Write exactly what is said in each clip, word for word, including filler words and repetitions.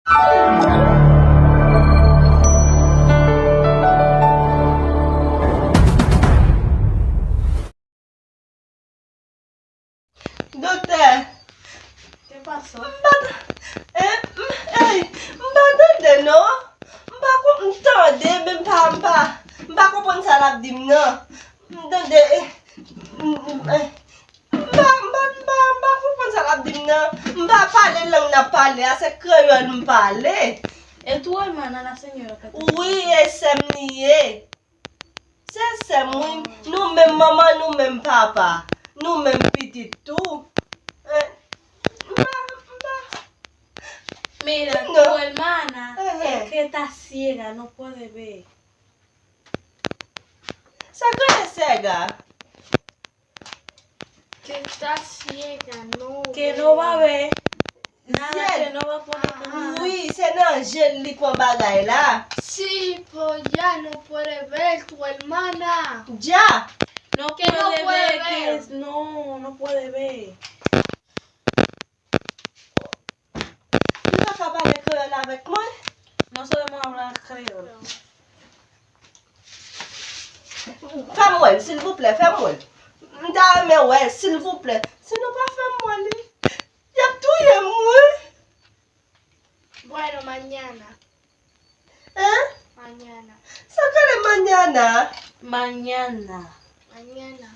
Doktè, m pa, eh, m, ey, m pa tande non. M pa kon, m tande, men m pa, m pa, m pa konprann sa l ap di m nan. M tande, eh, m, m, eh, m pa, m pa, m pa, m pa konprann sa l ap di m nan. M pa pale lang n ap pale a, se kreyòl m pale. E tu hermana, la señora que te... Wi, e sè m li ye. Se sè m, wi. Nou menm manman, nou menm papa. Nou menm pitit tou. Eh, m pa, m pa. Mira, tu hermana es que está ciega, no puede ver. Sa k rele sèga? Que está ciega, no ve. Que no va a ver nada, que no va a poder comer. Wi, se nan je l li pran bagay la. Sí, pero ya no puede ver tu hermana. Ya. No puede ver, que es, no, no puede ver. Li pa ka pale kreyòl avèk mwen? No sabemos hablar creol. Fè m wè l, silvouplè, fè m wè l. M ta renmen wè l, silvouplè. Si nou pa fè m wè li, y ap touye m, wi. Bueno, mañana. Hein? Mañana. Sa k rele mañana? Mañana. Mañana.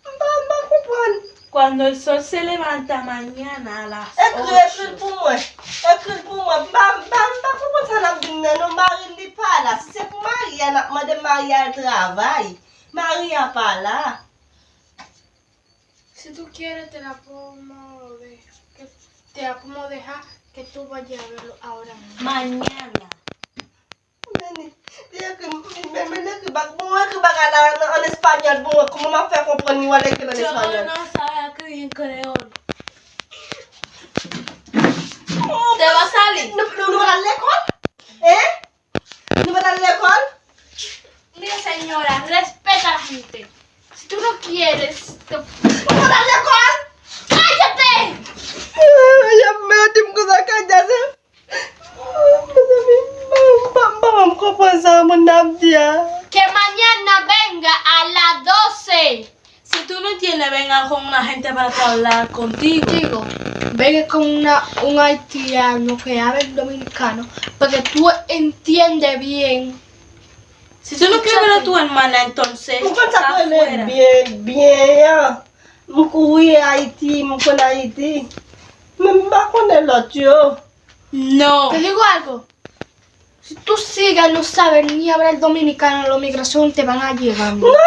M pa, m pa konprann. Cuando el sol se levanta mañana a las ocho. Ekri, ekri l pou mwen. Ekri l pou mwen. M pa, m pa, m pa konprann sa l ap di m nan non. Mari l li pa la. Si se pou Maria, n ap mande Maria al travay. Maria pa la. Si tú quieres, te la puedo de-, que te la puedo dejar que tú vayas a verlo ahora mismo. Mañana. Men li, li ekri, men, men li ekri bak, bon, ekri bagay la an, an espanyòl, bon, kòman m ap fè konprann li, w al ekri l an espanyòl? Yo no sabe escribir en creol. Te va salir. Nou, nou, nou pral lekòl? Hein? Nou pa t al lekòl? Mira, señora, respeta a la gente. Si tú no quieres, te... Nou pa t al lekòl? Cállate! Y ap mete m konsa, Kajase. Mezanmi, m pa, m pa, m pa konprann sa moun nan ap di a. Que mañana venga a las doce. Si tú no entiendes, venga con una gente para que hablar contigo. Digo, venga con una, un haitiano que hable dominicano, porque tú entiendes bien. Si tú no quieres ver a tu hermana, entonces, afuera. Ou konn sa k rele byen, byen an? M kouri Ayiti, m konn Ayiti. Men m pa konnen lòt yo. No. Te digo algo. Si tú sigues, no sabes ni hablar dominicano, la migración te van a llevar. No, no, no,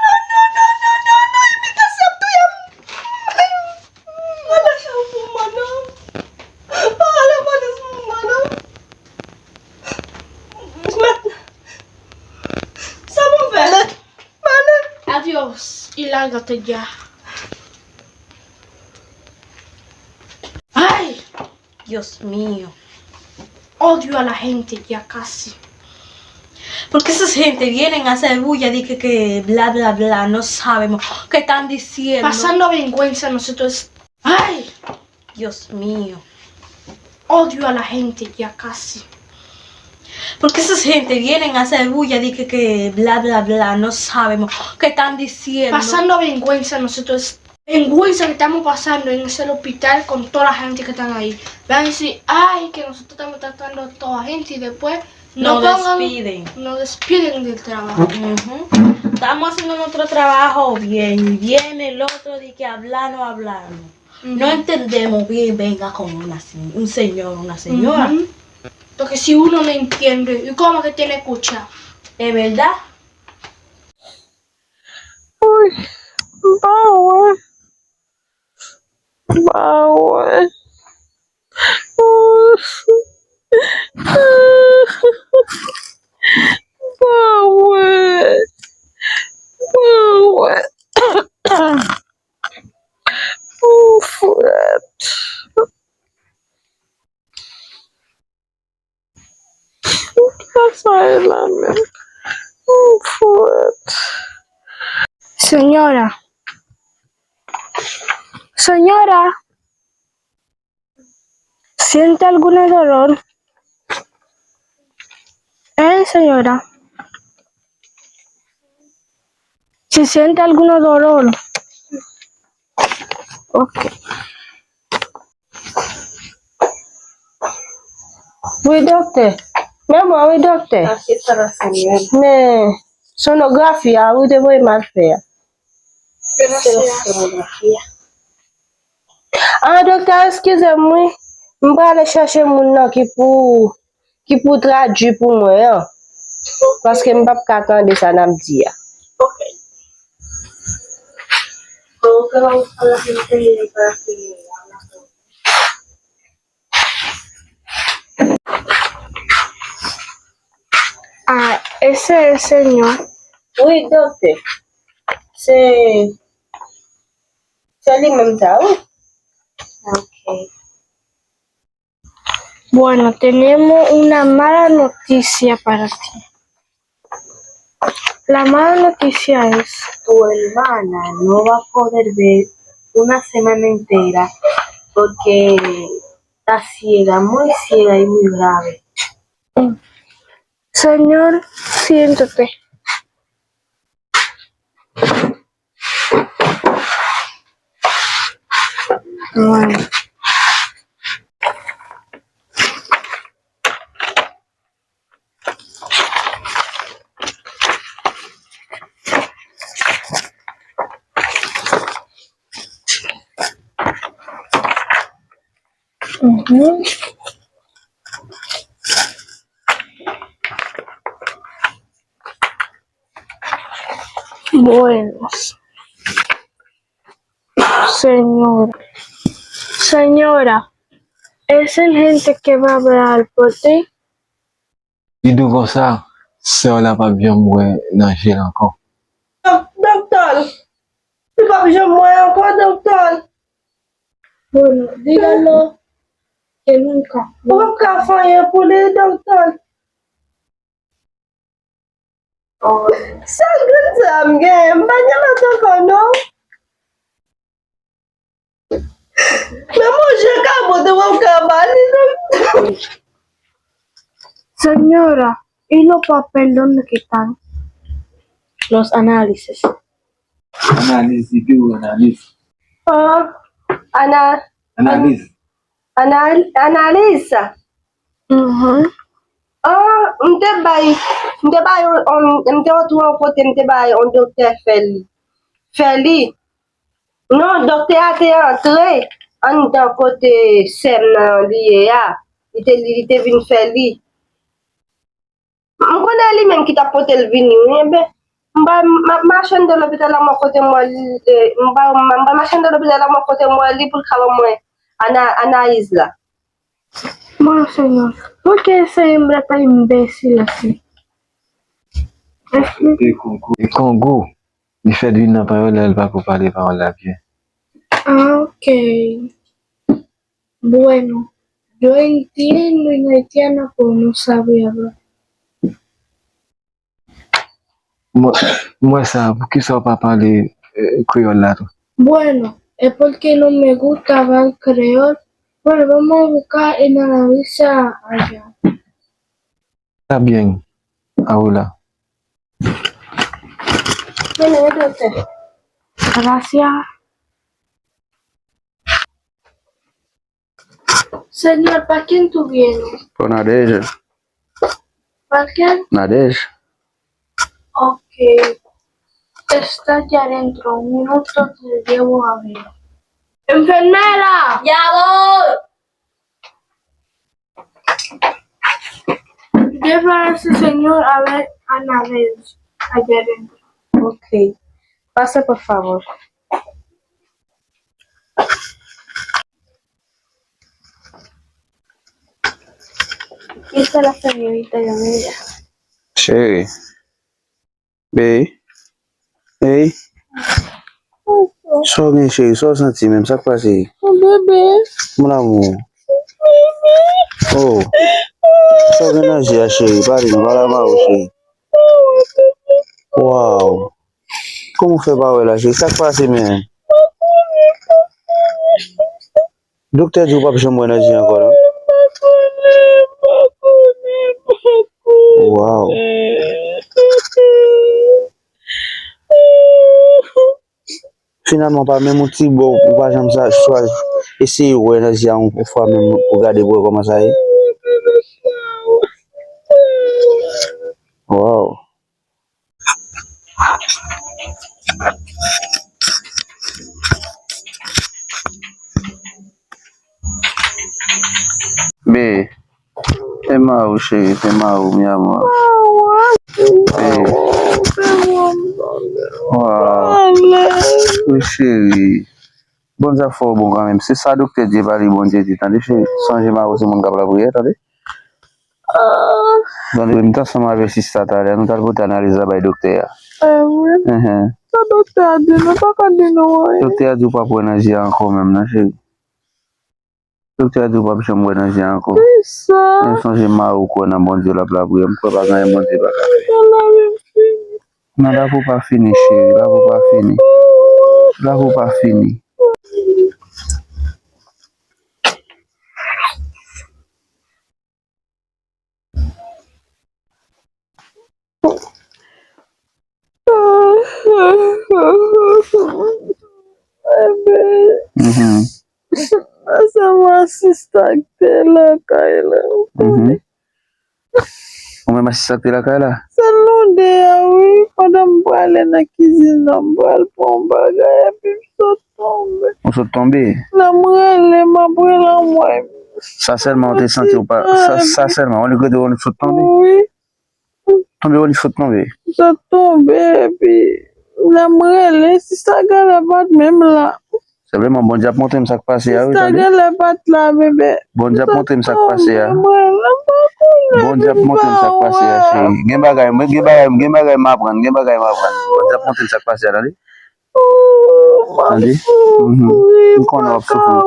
no, no, no, no, no, imitasyon ap touye m. Rele chè w pou mwen non. Pa rele polis pou mwen non. Mèt, sa pou m fè? Mèt, mèt. Adiós, y lárgate ya. Ay! Dios mío. Odio a la gente ya casi. Porque esas gente vienen a hacer bulla, dije que bla, bla, bla, no sabemos qué están diciendo. Pasando vergüenza nosotros. Ay, Dios mío. Odio a la gente ya casi. Porque esas gente vienen a hacer bulla, dije que bla, bla, bla, no sabemos qué están diciendo. Pasando vergüenza nosotros. Vergüenza que estamos pasando en ese hospital con toda la gente que están ahí. Van a decir, ay, que nosotros estamos tratando a toda la gente y después no pongan, nos despiden del trabajo. Ujú. Estamos haciendo nuestro trabajo bien. Viene el otro de que hablando, hablando. No entendemos bien, venga con una se-, un señor, una señora. Porque si uno no entiende, ¿y cómo que tiene escucha? Es verdad. Uy, m pa wè. M pa wè. M pa wè. M pa wè. M frèt. Sa sa ye la menm? M frèt. Señora. Señora. Siente alguna dolor? Eh, señora. Si siente alguna dolor. Ok. Wi, doktè. Mwen, mwen, wi, doktè. Men sonografi a, ou te voye m al fè a. Ah, doktè, eskize m, wi. M prale chèche moun nan ki pou, ki pou tradui pou mwen an. Paske m p ap ka tande sa n ap di a. Ok. Ah, ese es el señor. Wi, doktè. Se, se li menm sa, wi. Ok. Bueno, tenemos una mala noticia para ti. La mala noticia es, tu hermana no va a poder ver una semana entera porque está ciega, muy ciega y muy grave. Señor, siéntate. Bueno. Ujú. Bueno. Señora. Señora, es el gente que va a hablar por ti. Di nou konsa, sè w la p ap janm wè nan je l ankò. Dok-, doktè, li p ap janm wè ankò, doktè. Bueno, dígalo que nunca. Ou p ap ka fè anyen pou li, doktè. Sa grenn sa m genyen, m pa gen lòt ankò, non. Men manje kabot ou p ap ka ba li, non. Señora, y los papeles dónde que están? Los análisis. Analiz, li di w analiz. Ah, ana-, Analiz. Anal-, analiz. Mhm. Ah, m te bay, m te bay yon, yon, m te antre yon kote, m te bay yon doktè fè li. Fè li. Non, doktè a te antre anndan kote sè m nan li ye a. Li te, li te vin fè li. M konnen li menm ki t ap pote l vini, wi. Enben, m ba, m ap mache anndan lopital la, m wè kote m wè li, eh, m ba, m ba mache anndan lopital la, m wè kote m wè li pou l ka ban mwen ana-, analiz la. Bon, senyè, poukisa se yon bagay enbesil la, se? E Kongo, e Kongo, li fèt vin nan pawòl la, li pako pale pawòl la byen. Ah, ok. Bueno, yo entiendo y no entiendo, pero no sabía hablar. Mwen, mwen sa, poukisa w pa pale, eh, kreyòl la tou? Bueno, es porque no me gusta hablar creol. Bueno, vamos a buscar en la revista allá. Está bien, abuela. Bueno, entonces. Gracias. Señor, ¿para quién tú vienes? Por Nadège. ¿Para quién? Nadège. Ok. Está allá adentro. Un minuto, te llevo a ver. ¡Enfermera! ¡Ya voy! Lleva a ese señor a ver a Nadège allá adentro. Ok. Pasa, por favor. Esta es la señorita Yamila. Cheri. Ey. Ey. Sa w gen, cheri? Sa w santi menm? Sa k pase? Bebe. Mon amour. Oh. Sa w gen nan je a, cheri? Pale, nou pale avè w, cheri. Wow. Kòman w fè pa wè la, cheri? Sa k pase, men? Doktè di w p ap janm wè nan je ankò, non? Waw. Finalman, pa menm yon ti bò, ou pa janm sa, swa eseye wè nan zye a yon fwa menm pou gade pou wè kòman sa ye. Waw. Be, te ma ou cheri, te ma ou, mi amor. Be. Waw. Wi, cheri. Bondye ap fè w bon kanmenm. Se sa doktè di, e pa li Bondye di. Tande, cheri. Sonje ma ou se moun k ap lapriyè, tande. Tande, m t ansanm avèk sista talè a, nou t al pote analiz la bay doktè a. Enhen. Sa doktè a di nou? Li pa ka di nou anyen. Doktè a di w p ap wè nan je a ankò menm, non, cheri. Doktè a di w p ap janm wè nan je a ankò. Kisa? Men sonje mari w kwè nan Bondye, l ap lapriyè. M kwè pa gen anyen Bondye pa ka fè. Lavi m fini. Non, lavi w pa fini, cheri. Lavi w pa fini. Lavi w pa fini. Enben, mhm, se mwen sista k te lakay la. Mhm. Ou menm asista k te lakay la? Sèl nou de a, wi. Pandan m prale nan kizin nan, m pral pran yon bagay, epi m sot tonbe. Ou sot tonbe? Lè m rele, m ap rele anmwey. Sa sèlman ou te santi ou pa, sa, sa sèlman, ou li rete ou sot tonbe? Wi. Tonbe, ou li sot tonbe? M sot tonbe, epi lè m rele, sista Gala pa t menm la. Senpleman, Bondye ap montre m sa k pase a, wi, tande. Sista Gala pa t la, bebe. Bondye ap montre m sa k pase a. Bondye ap montre m sa k pase a, cheri. Gen bagay, gen bagay, gen bagay m aprann, gen bagay m aprann. Bondye ap montre m sa k pase a, tande. Tande? Mhm. M konnen w ap soufri.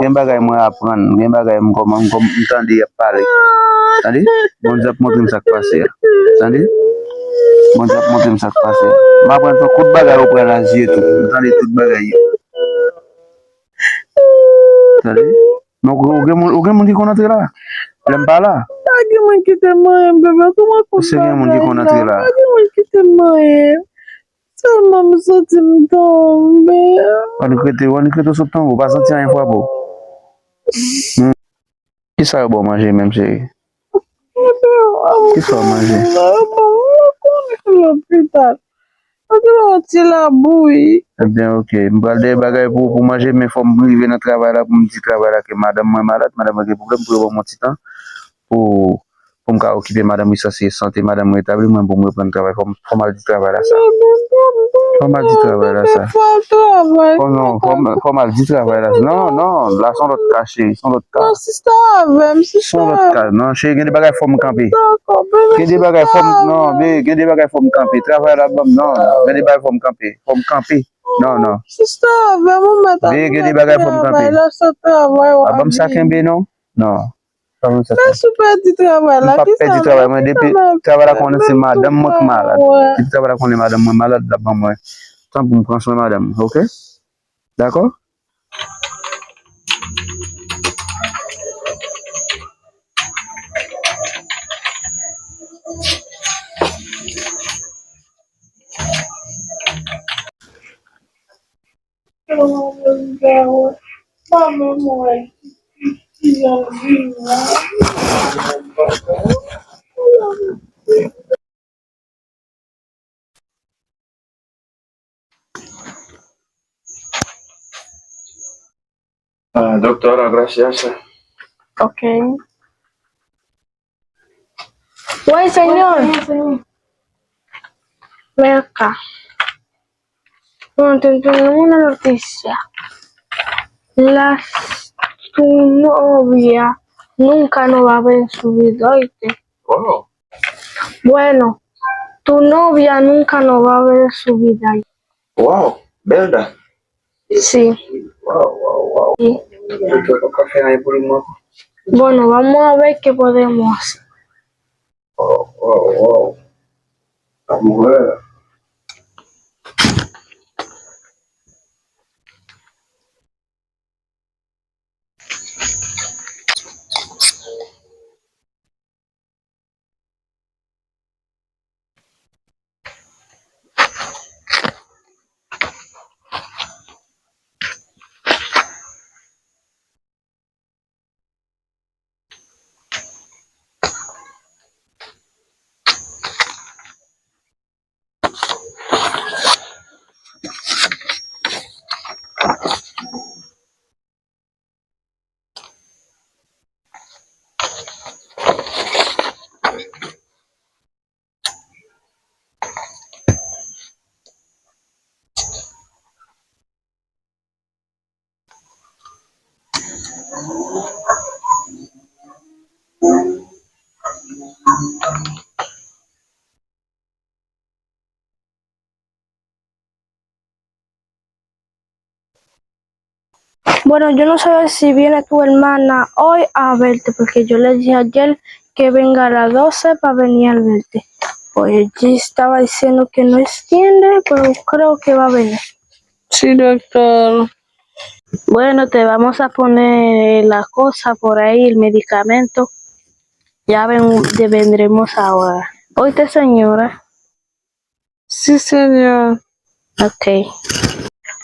Gen bagay mwen aprann, gen bagay m kòman, m kòm, m tande y ap pale. Tande? Bondye ap montre m sa k pase a. Tande? Bondye ap montre m sa k pase a. M aprann se yon kout bagay ou pran nan zye tou. M tande tout bagay yo. Tande? Men ou, ou gen moun, ou gen moun ki konn antre la? Lè m pa la? Pa gen moun ki te manyen m, bebe. Kòman pou bagay la? Èske gen moun ki konn antre la? Pa gen moun ki te manyen m. Sèlman m santi m tonbe. Ou annik rete, ou annik rete w sot tonbe, ou pa santi anyen frape w? Hmm. Kisa yo ba w manje menm, cheri? Kisa w manje? Yo ba m, yo konnen lopital. Yo te ba m yon ti labouyi. Ebyen, oke. M pral dèyè bagay pou, pou manje, men fò m rive nan travay la, pou m di travay la ke madanm mwen malad, madanm mwen gen pwoblèm, pou yo ba m yon ti tan pou, pou m ka okipe madanm, wi, sa se sante madanm mwen retabli, mwen pou m reprann travay. Fò m, fò m al di travay la sa. Fò m al di travay la sa. Fò non, fò m, fò m al di travay la sa. Non, non, la se yon lòt ka, cheri, se yon lòt ka. Non, sista avè m, sista. Se yon lòt ka. Non, cheri, gen de bagay fò m kanpe. Gen de bagay fò m, non, be, gen de bagay fò m kanpe. Travay la ban m, non, non, gen de bagay fò m kanpe. Fò m kanpe. Non, non. Sista avè m, ou mèt ap travay, lè w sot travay, w ap ban m sa kenbe, non? Non. Mèsi, w pèdi travay la. M p ap pèdi travay mwen. Depi travay la konnen se madanm mwen ki malad. Depi travay la konnen madanm mwen malad, l ap ban mwen tan pou m pran swen madanm mwen, oke? Dakò? Ah, doctora, gracias. Ok. Oi, señor. Ven acá. No, te tenemos una noticia. Las, tu novia nunca no va a ver en su vida, ¿oíste? Oh. Bueno, tu novia nunca no va a ver en su vida. Wow, ¿verdad? Sí. Wow, wow, wow. Sí. Yo pa ka fè anyen pou li mwen. Bueno, vamos a ver qué podemos hacer. Wow, wow, wow. Vamos a ver. Bueno, yo no sabe si viene tu hermana hoy a verte, porque yo le dije ayer que venga a las doce para venir a verte. Pues ella estaba diciendo que no entiende, pero creo que va a venir. Sí, doctor. Bueno, te vamos a poner la cosa por ahí, el medicamento. Ya ven, te vendremos ahora. ¿Oíste, señora? Sí, señor. Ok.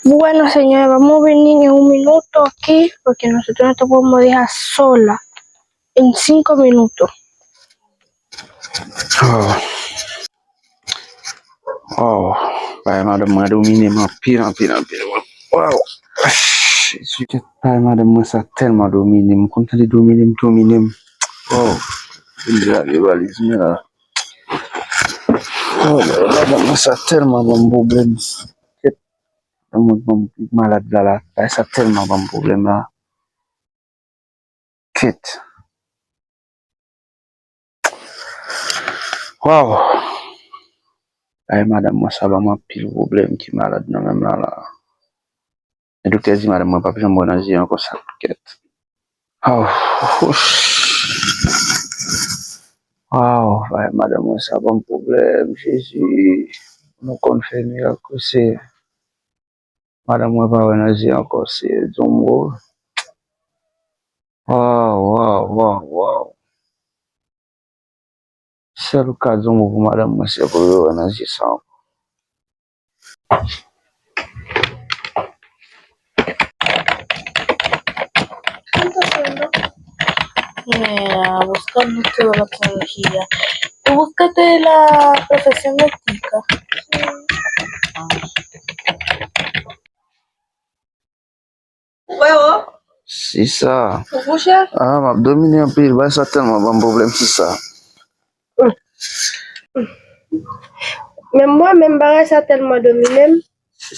Bueno, señora, vamos a venir en un minuto aquí porque nosotros no te podemos dejar sola en cinco minutos. Oh. Oh. Bay madanm mwen domine m anpil, anpil, anpil. Wow. Jezi. Bay madanm mwen sa tèlman domine m. Konn tande domine m, domine m. Oh. Vin lage valiz mwen la. Oh, madanm mwen sa tèlman ban m pwoblèm. Kèt. Madanm mwen ban m malad la la. Bay sa tèlman ban m pwoblèm la. Kèt. Waw. Ay, madanm mwen sa ban m anpil pwoblèm ki malad nan menm la la. Men doktè di madanm mwen p ap janm wè nan zye ankò sa kèt. Aw. Waw, ay, madanm mwen sa ban m pwoblèm, Jezi. Nou konn fè mirak wi. Madanm mwen pa wè nan zye ankò, se Zombo. Waw, waw, waw, waw. Sèl ou ka Zombo pou madanm mwen, se pou yo wè nan zye sa ankò. Eh, buscando toda la tecnología. Búscate la profesión ética. Freo. Sista. Ou kouche? Ah, m ap domine anpil. Bagay sa tèlman ban m pwoblèm, sista. Menm mwen, menm bagay sa tèlman domine m.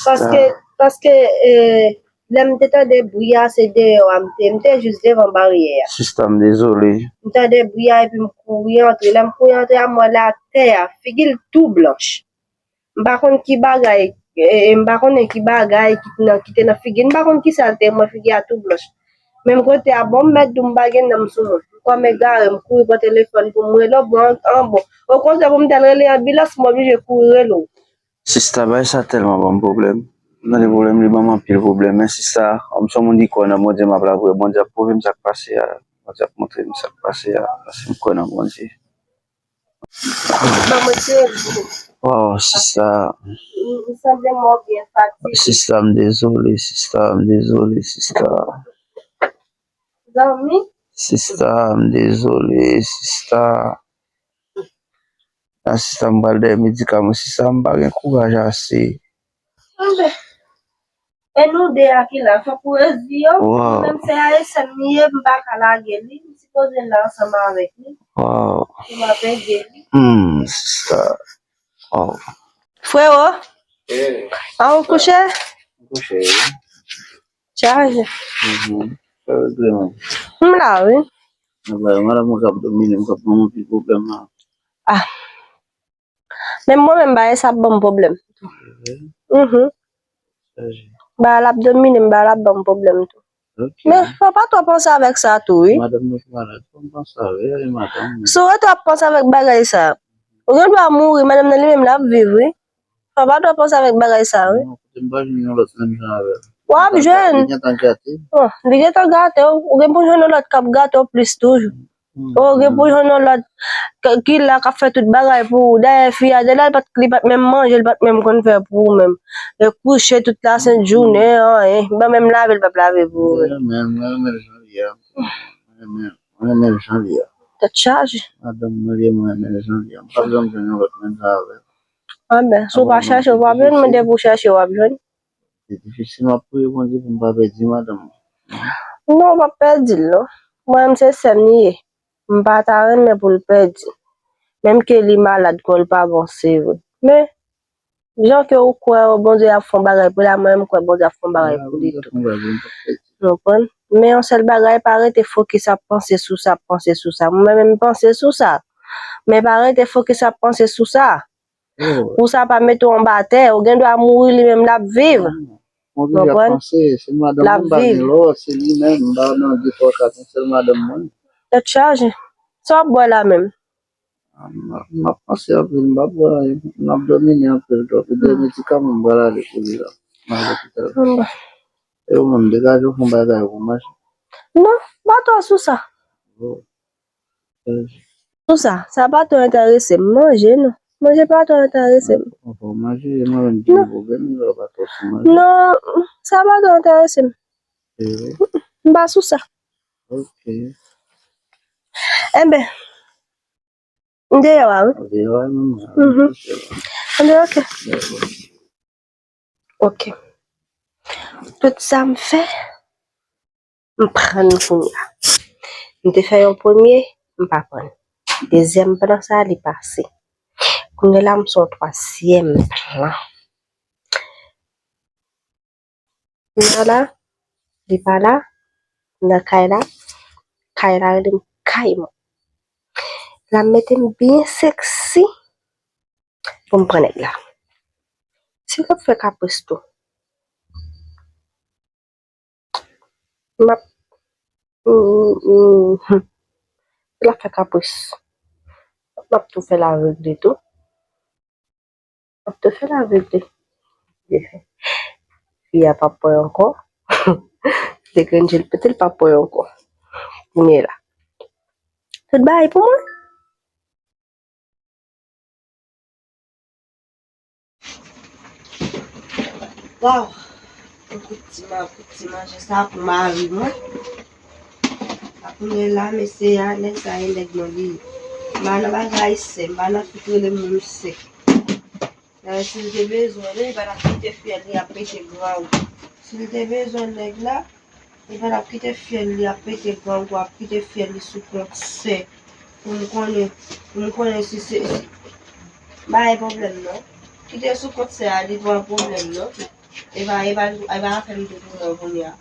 Paske, paske, eh, lè m te tande bri a, se deyò a m te, m te jis devan baryè a. Sista, m dezole. M tande bri a, epi m kouri antre. Lè m kouri antre a, m wè l atè a, figi l tou blanch. M pa konn ki bagay, eh, m pa konnen ki bagay ki te nan, ki te nan figi l. M pa konn ki sa l te, m wè figi a tou blanch. Menm kote a, bon, m mèt di w m pa gen nanm sou mwen. M kòm egare, m kouri pran telefòn pou m rele w, bon, an, an, bon. Okontrè, pou m t al rele anbilans, m oblije kouri rele w. Sista, bagay sa tèlman ban m pwoblèm. M tande pwoblèm, li ban m anpil pwoblèm. Men sista, kòm se yon moun ki kwè nan Bondye, m ap lapriyè. Bondye ap pwouve m sa k pase a. Bondye ap montre m sa k pase a. Paske m kwè nan Bondye. Ban mwen tire l pou ou. Waw, sista. M, m sanble mò byen fatige. Sista, m dezole, sista, m dezole, sista. Zanmi? Sista, m dezole, sista. A sista, m pral dèyè medikaman, sista, m pa gen kouraj ase. Anben, e nou de a ki la, fòk ou reziye w. Waw. Menm se ASM li ye, m pa ka lage li, m sipoze la ansanm avèk li. Waw. Pou m ap ede li. Hmm, sista. Waw. Frero, a ou kouche? M kouche, wi. Chaje. Mhm. Sa regle, man. M la, wi. Anba, madanm mwen k ap domine m, k ap ban m anpil pwoblèm la. Ah. Menm mwen menm, bagay sa ap ban m pwoblèm. Mhm. Bagay la ap domine m, bagay la ap ban m pwoblèm tou. Ok. Men, fò pa twò panse avèk sa tou, wi. Madanm mwen ki malad, fò m panse avè l, e madanm mwen. Si w ret w ap panse avèk bagay sa, ou gen dwa mouri, madanm nan li menm l ap viv, wi. Fò pa twò panse avèk bagay sa, wi. Non, kote m pa jwenn yon lòt menm jan avè l. W ap jwenn. Li gentan gate. Bon, li gentan gate w. Ou gen pou jwenn yon lòt k ap gate w plis toujou. Ou gen pou jwenn yon lòt k-, ki la k ap fè tout bagay pou ou. Dayè, fi a, de la, li pa t, li pa t menm manje, li pa t menm konn fè pou ou menm. E kouche tout la sent jounen, anyen. Li pa menm lave, li p ap lave pou ou menm. Mwen renmen, mwen renmen l jan l ye a. Mwen renmen, mwen renmen l jan l ye a. Tèt chaje. Madanm mwen li ye, mwen renmen l jan l ye a. M p ap janm jwenn yon lòt menm jan avè l. Anben, si w pa chèche, w p ap jwenn, men depi w chèche, w ap jwenn. Se difisil, m ap priye Bondye pou m pa pèdi madanm mwen. Non, w p ap pèdi l, non. Mwen menm, se sè m li ye. M pa ta renmen pou l pèdi. Menm ke li malad, kò l pa bon, se vre. Men, Jan ke ou kwè Bondye ap fè yon bagay pou li a, mwen menm m kwè Bondye ap fè yon bagay pou li tou. Ou konprann? Men yon sèl bagay, pa rete fokis ap panse sou sa, ap panse sou sa. Mwen menm, m panse sou sa. Men pa rete fokis ap panse sou sa. Pou sa pa mete w anba tè, ou gen dwa mouri, li menm l ap viv. Mwen oblije ap panse, se madanm mwen, m pa gen lòt, se li menm, m pa nan de twa kat, se sèl madanm mwen. Tèt chaje. Sa w ap bwè la menm? M ap, m ap panse anpil, m pa bwè anyen. M ap domine anpil twòp. E de medikaman m pral ale pou li la. M al lopital. E ou menm, degaje w fè yon bagay pou manje. Non, pa twò sou sa. Sou sa, sa pa twò enterese m. Manje, non. Manje pa twò enterese m. Ou pa manje, mwen menm, gen pwoblèm, lè w pa twò sou manje. Non, sa pa twò enterese m. M pa sou sa. Ok. Enben, m deyò a, wi. Ou deyò a, menm. Mhm. Anben, ok. Ok. Tout sa m fè, m prann kounye a. M te fè yon premye, m pa prann. Dezyèm plan sa, li pase. Kounye a la, m sou yon twazyèm plan. Kounye a la, li pa la, nan kay la, kay la rele m kay mwen. La mete m byen seksi pou m pran nèg la. Si l ap fè kapris tou, m ap, m, m, m, si l ap fè kapris, m ap tou fè l avèg li tou. M ap tou fè l avèg li. Fi a p ap pran ankò. Li te grenn je l pete, l p ap pran ankò. Kounye a la. Tout bagay pou mwen. Waw! Yon kout ti ma-, kout ti manje sa pou mari mwen. Akounye la, mesye a, nèg sa e nèg mwen li ye. M pa nan bagay sè, m pa nan fi k rele moun sè. Dayè, si l te bezwen li, li pa t ap kite fyèl li ap pete grangou. Si l te bezwen nèg la, li pa t ap kite fyèl li ap pete grangou, ap kite fyèl li sou kont sè. Pou m konnen, pou m konnen si se, si, pa gen pwoblèm non. Kite sou kont sè a, li pa gen pwoblèm non. E pa, e pa, e pa afè m te tounen kounye a.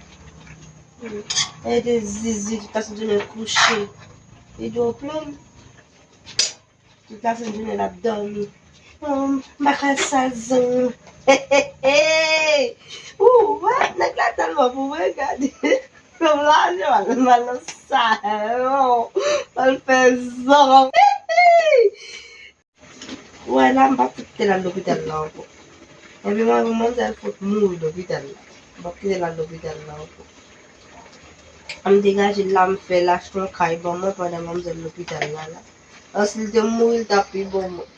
E te zizi, tout la senti l kouche. Li dwe plenn. Tout la sent jounen l ap dòmi. Oh, m pa ka al sal zong. Hey, hey, hey. Ou wè, nèg la tèlman pou mwen, gade. Kòm la, m al nan salon. M al fè zong. Hey, hey. Ou wè la, m p ap kite l al lopital la ankò. Epi mwen, manzèl fout mouri lopital la. M p ap kite l al lopital la ankò. An m degaje l la, m fè l achte yon kay ban mwen pandan manzèl lopital la la. An si l te mouri, l t ap pi bon mwen.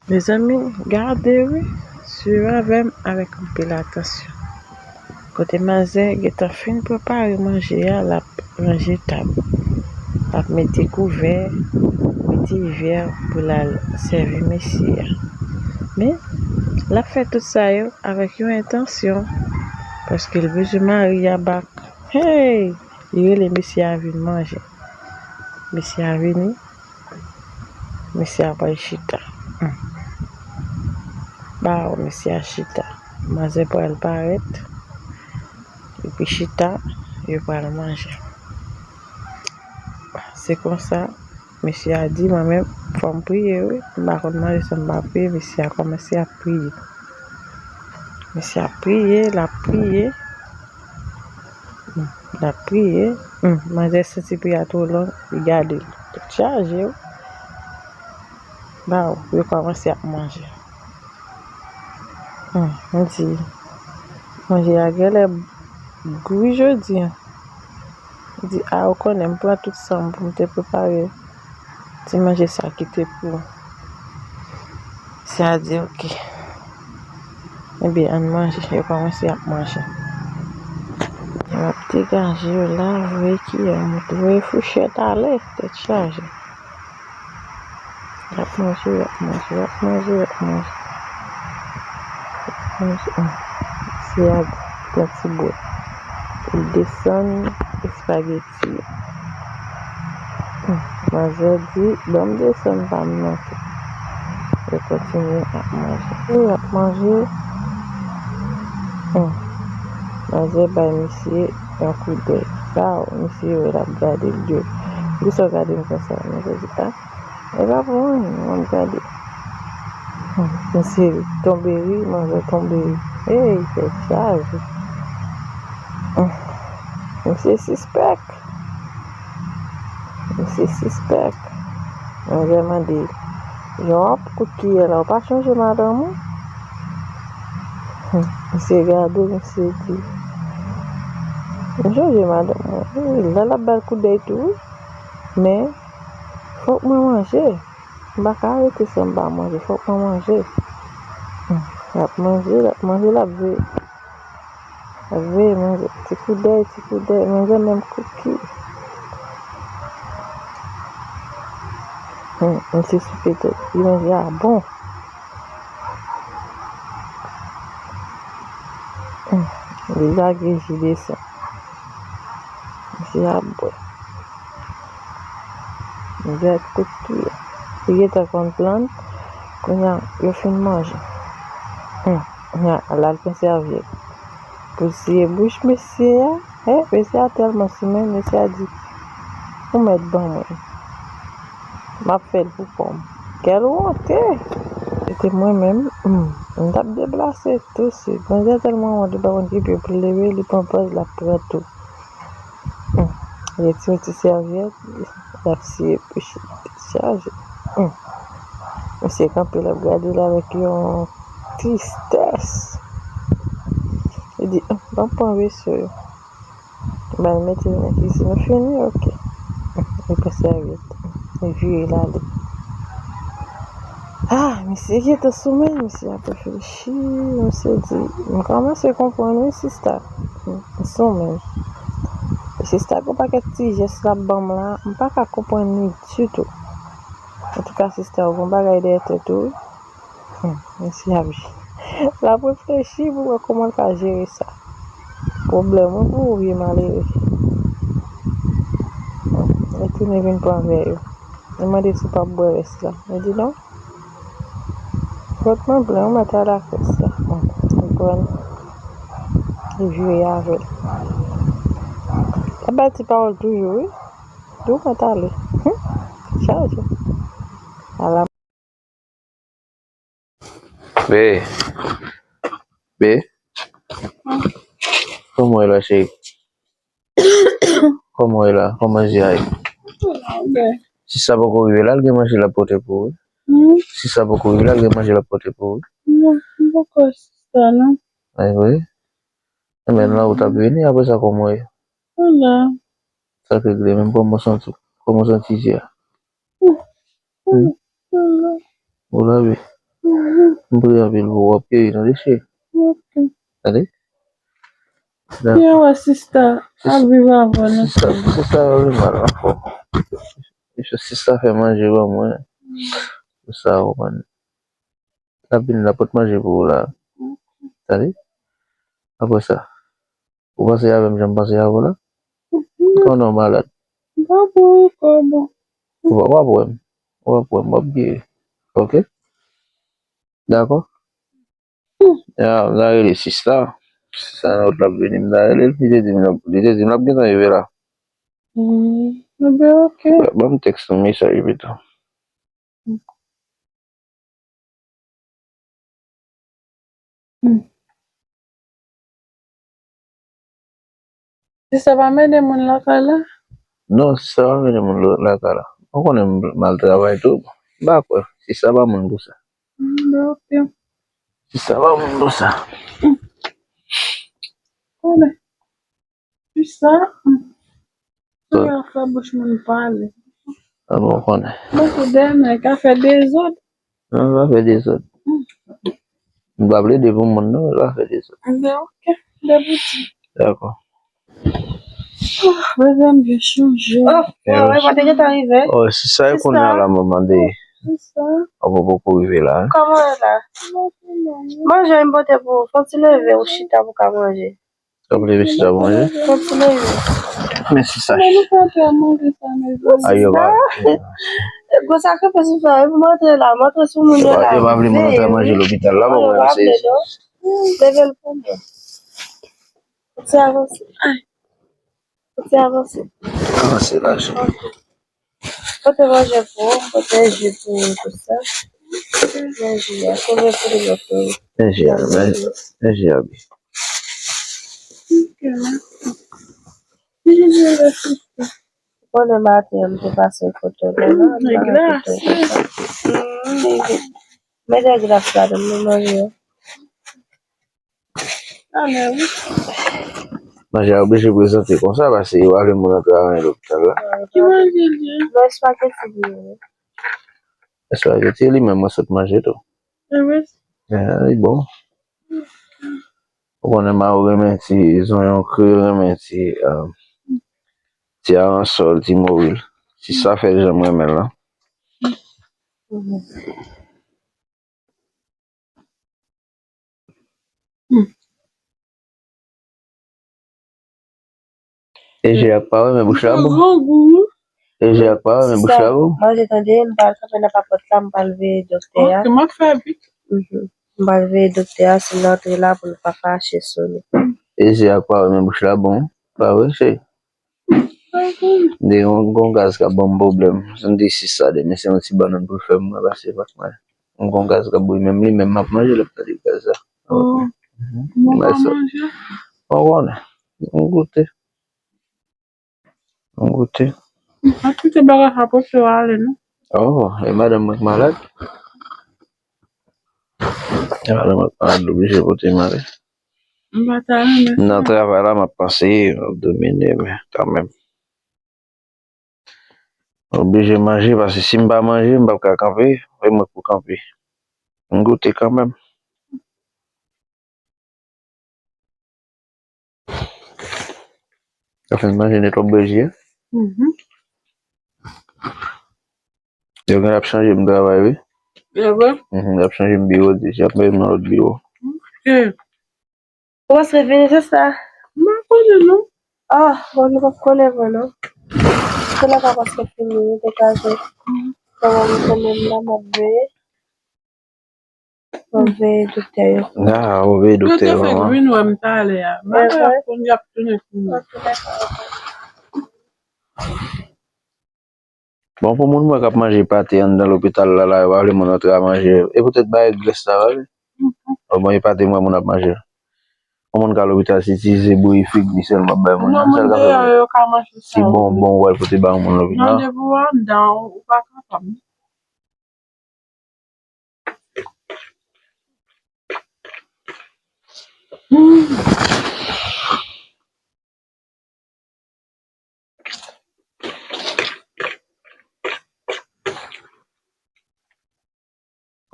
Mezanmi, gade wi, swiv avè m avèk anpil atansyon. Kote manzè gentan fin prepare manje a, l ap ranje tab. L ap mete kouvè, met ti vè pou l al sèvi mesye a. Men, l ap fè tout sa yo avèk yon entansyon, paske l bezwen mari a bak. Hey! Li rele mesye a vin manje. Mesye a vini, mesye a pral chita. Hmm. Baw, mesye a chita. Manzè pral parèt, epi chita, yo pral manje. Se konsa, mesye a di, mwen menm, fò m priye, wi. M pa konn manje san m pa priye. Mesye a kòmanse ap priye. Mesye ap priye, l ap priye. Hmm, l ap priye. Hmm, manzè santi priyè a twò long, li gade l. Tèt chaje, wi. Baw, yo kòmanse ap manje. Hmm, m di, manje a genlè gou wi jodi a. M di, a, ou konnen, m pran tout san m pou m te prepare ti manje sa ki te pou ou. Sa di, oke. Ebyen, ann manje. Yo kòmanse ap manje. M ap degaje yo la, voye kiyè, m voye fouchèt ale, tèt chaje. Y ap manje, y ap manje, y ap manje, y ap manje. Y ap manje. Hmm. Mesye a pran ti bwèt. Li desann espageti. Hmm. Manzè di, ban m desann pa m nan tou. Yo kontinye ap manje. Y ap manje. Hmm. Manzè bay misye yon koudèy. Baw, misye wè l ap gade l di, poukisa w gade m konsa? Misye di, a, e pa pou anyen, m ap gade. Hmm, misye tonbe ri, manzè tonbe ri. Ey, tèt chaje. Hmm, misye sispèk. Misye sispèk. Manzè mande, jan w ap kout kiyè la, ou pa chonje madanm ou? Hmm, misye gade, misye di, m chonje madanm mwen. Wi, lè l ap ba l koudèy tou, wi. Men, fòk mwen manje. M pa ka rete san m pa manje. Fòk mwen manje. Hmm, l ap manje, l ap manje, l ap veye. L ap veye manzè. Ti koudèy, ti koudèy. Manzè menm kouki. Hmm, misye souke tèt. Li manje a bon. Hmm, li lage ji desann. Misye ap bwè. Misye ap kout kiyè. Li gentan konn plan. Kounye a, yo fin manje. Hmm, kounye a, l al pran sèvyèt pou l siye bouch mesye a. Eh, mesye a tèlman sou men, mesye a di, ou mèt ban mwen. M ap fè l pou kò m. Kèl wonte! Se te mwen menm, hmm, m t ap deplase tousuit. Manzè tèlman wont, li pa konn ki pye pou l leve, li pran pòz, l ap pran tou. Hmm. Li retire ti sèvyèt, l ap siye bouch li, tèt chaje. Hmm. Misye kanpe, l ap gade l avèk yon tristès. Li di, hmm, ban m pran veso yo. Ban l mete l nan kisin. Ou fini? Oke. Li pran sèvyèt. Li vire l ale. Ah, misye gentan sou men, misye ap reflechi. Misye di, m kòmanse konprann wi, sista. M sou men. Sista, gon pakèt ti jès l ap ban m la, m pa ka konprann li ditou. Antouka, sista, ou gon bagay dèyè tèt ou wi. Hmm, misye ap, l ap reflechi pou wè kòman l ka jere sa. Pwoblèm wi pou ou, vye malere. Hmm, li tounen vin pran vè yo. Li mande si w p ap bwè rès la. Li di non. Fòt mwen plen, ou mèt al ak rès la. Hmm, li pran l. Li vire avè l. L ap bay ti pawòl toujou wi. Di w mèt ale. Hmm, chaje. Ala. Be. Be. Kòman w ye la, cheri? Kòman w ye la? Kòman je a ye? Sista poko rive la, l gen manje l ap pote pou ou wi. Hmm? Sista poko rive la, l gen manje l ap pote pou ou wi. Non, m poko sista, non. Ay, wi. Enben, la ou t ap vini, apre sa, kòman w ye? Mwen la. Sa k regle menm, kòman w santi w? Kòman w santi je a? Hmm? Ou la wi. M priye anpil pou w ap geri, tande cheri? Tande? Byen wè sista ap viv avè w nan sista, sista yo vin mal anfòm. Sista fè manje ban mwen. Pou sa, ou konprann. L ap vin, l ap pot manje pou ou la. Tande? Apre sa, ou panse avè m jan m panse avè w la? Konnen w malad. M pa pou ou kòb. Ou pa, w ap wè m. W ap wè m, w ap geri. Oke? Dakò? Ya, m ta rele sista. Sista nan wout l ap vini, m ta rele l. Li te di m, li te di m l ap gentan rive la. Hmm, ebyen, oke. Ban m tèks yon mesaj pito. Hmm. Sista pa mennen moun lakay la? Non, sista pa mennen moun lo-, lakay la. Ou konnen m mal travay tou. M pa kwè. Sista pa moun pou sa. Hmm, oke. Sista pa moun pou sa. Konnen. Sista. Sa fè bouch moun pale. A bon, ou konnen. Bon, pou demen, ka fè dezòd. Non, l pa fè dezòd. M pa plede pou moun, non, l pa fè dezòd. Ebyen, oke. Debouti. Dakò. Ah, bebe m vin chanje. Oh, wè, wè, mwen te gentan rive. Oh, se sa e konnen la, mwen mande. Sista. Oh, ou poko rive la, hein? Kòman w ye la? Manje m pote pou ou. Fò w ti leve, ou chita pou w ka manje. Sa pou leve sista pou manje? Kontinye. Men sista. Men nou fè pè manje sa, mezanmi. Ay, yo pa. Gwo sakrifis ou fè, epi m antre la, m antre sou moun yo la. Yo pa vle moun antre manje lopital la, bon, mwen se. Leve l pou mwen. Ou ti avanse. Ay. Ou ti avanse. Avanse la, cheri. Pote manje pou ou, pote ji pou ou, tout sa. Manje a, konbyen pou li mèt ou? Manje a, manje a, manje a, bi. Konnen maten an, m te pase kote w la, non? Mete glas ladan, nou manje. Talè, wi. Manje a oblije prezante konsa, paske yo pa vle moun antre avè l lopital la. Ki manje l ye? Non, espageti li ye. Espageti li menm mwen sot manje tou. E wi. Eh, li bon. Ou konnen Maro renmen ti zonyon kri, renmen ti, eh, ti aransòl, ti mori. Ti sa fè l jan m renmen l lan. E je ak pa wè, men bouch la bon. Grangou. E je ak pa wè, men bouch la bon. Manje tande, m pral kanpe nan papòt la, m pral veye doktè a. Ok, m ap fè vit. Mhm. M pral veye doktè a, si l antre la, pou l pa fache sou nou. E je ak pa wè, men bouch la bon. Pa wè, cheri. M te gen yon, yon gaz k ap ban m pwoblèm. Se m te sisa demen, se yon ti bannann pou l fè m, mwen pase pa t manje. M gen yon gaz k ap bouyi, menm li menm m ap manje lè m tande gaz la. Oh. Mhm. Mwen pa manje. Mwen konnen. M goute. M goute. M pa kite bagay sa pote w ale, non. Oh, e madanm mwen k malad. E madanm mwen k malad, l oblije pote m ale. M pa ta renmen sa. Nan travay la, m ap panse, m ap domine, men kanmenm. Oblije manje, paske si m pa manje, m p ap ka kanpe, e mwen k pou kanpe. M goute kanmenm. Sa fè m manje nèt w ap bwè ji a. Mhm. Yo gen ap chanje m travay, wi. E vre? Mhm, y ap chanje m biwo, y ap mete m nan lòt biwo. Ok. Ou prèske fini, se sa? M pa konnen, non. Ah, bon, nou pa konnen vre, non. Se la ka prèske fini, nou te ka jwe. Kòman nou konnen m la, m ap veye. M ap veye doktè yo. Ah, ou veye doktè yo, manman. Yo te fèk vin wè m talè a. M pa konn y ap tounen pou mwen. Ok, dakò, ok. Bon, pou moun mwen k ap manje pate anndan lopital la, la, yo pa vle moun antre a manje. E poutèt bagay glès la, pa vle? Bon, e pate mwen moun ap manje. Yon moun ka lopital, se ti ze bouyi fig li sèlman bay moun nan. Non, moun deyò yo ka manje sa. Ti bonbon ou al pote ba yon moun lopital. Non, depi w anndan, ou pa kapab.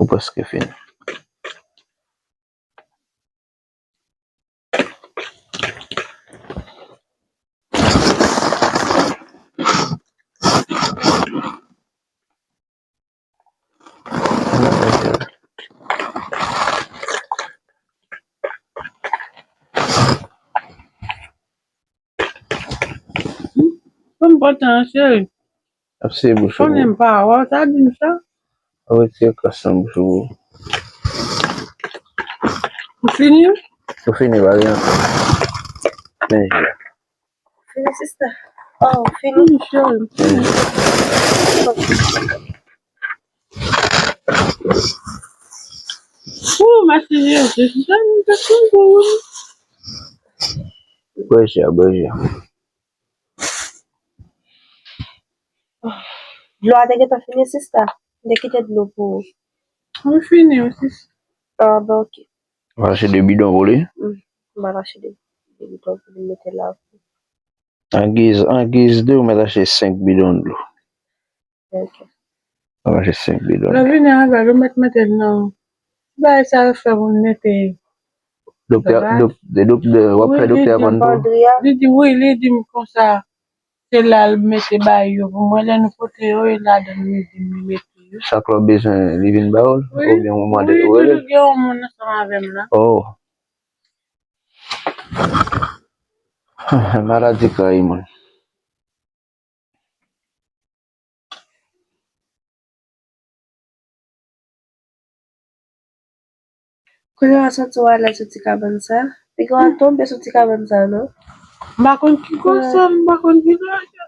Ou prèske fini. Fò m pran tan an, cheri. Ap seye bouch ou. Konnen m pa wè w, sa di m sa. Ou retire kras nan bouch ou. Ou fini? Ou fini, pa gen ankò. Men jis la. Fini, sista. Oh, fini. Fini, cheri. Ooh, mèsi Jezi. Sista, nou te konn pou ou. Bwè ji a, bwè ji a. Dlo a te gentan fini, sista. M te kite dlo pou ou. Mwen fini, wi, sista. Ah, ben, ok. Ou achte de bidon pou li? Mm. M al achte de, de bidon pou li mete la. An giz, an giz de, ou mèt achte senk bidon dlo. Ok. Ou achte senk bidon. Lè vini avè l, ou mèt mete l nan. Bagay sa yo fè pou m mete. Doktè, dok-, de, dok-, de, w ap fè doktè a konn tou? Li di, wi, li di m konsa. Se la l mete bay yo pou mwen. Lè nou pote yo, e ladan l li di m li mete yo. Chak lè w bezwen, li vin ba ou l? Wi, oubyen ou mande, wi, ou rele l? Toujou gen yon moun ansanm avè m la. Oh. Maladi krayi moun. Kounye a w santi w alèz sou ti kabann sa? Piga w al tonbe sou ti kabann sa, non? M pa konn ki kote, m pa konn ki kote.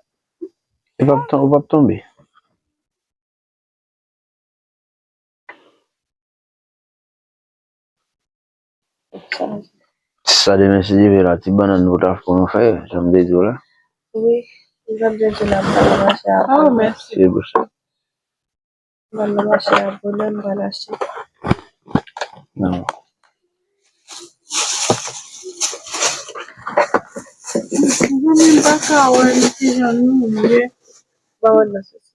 Ou p ap ton-, ou p ap tonbe. Sa demen, si Dye vle, la ti bannann nou ta pou nou fè, jan m te di w la. Wi, jan m te di w la, m pral nan mache a. Oh, mèsi. Se pou sa. M pral nan mache a bonè, m pral achte. Non. Zanmi, m pa ka wè nou kijan nou ye. Ba mwen nan sesi.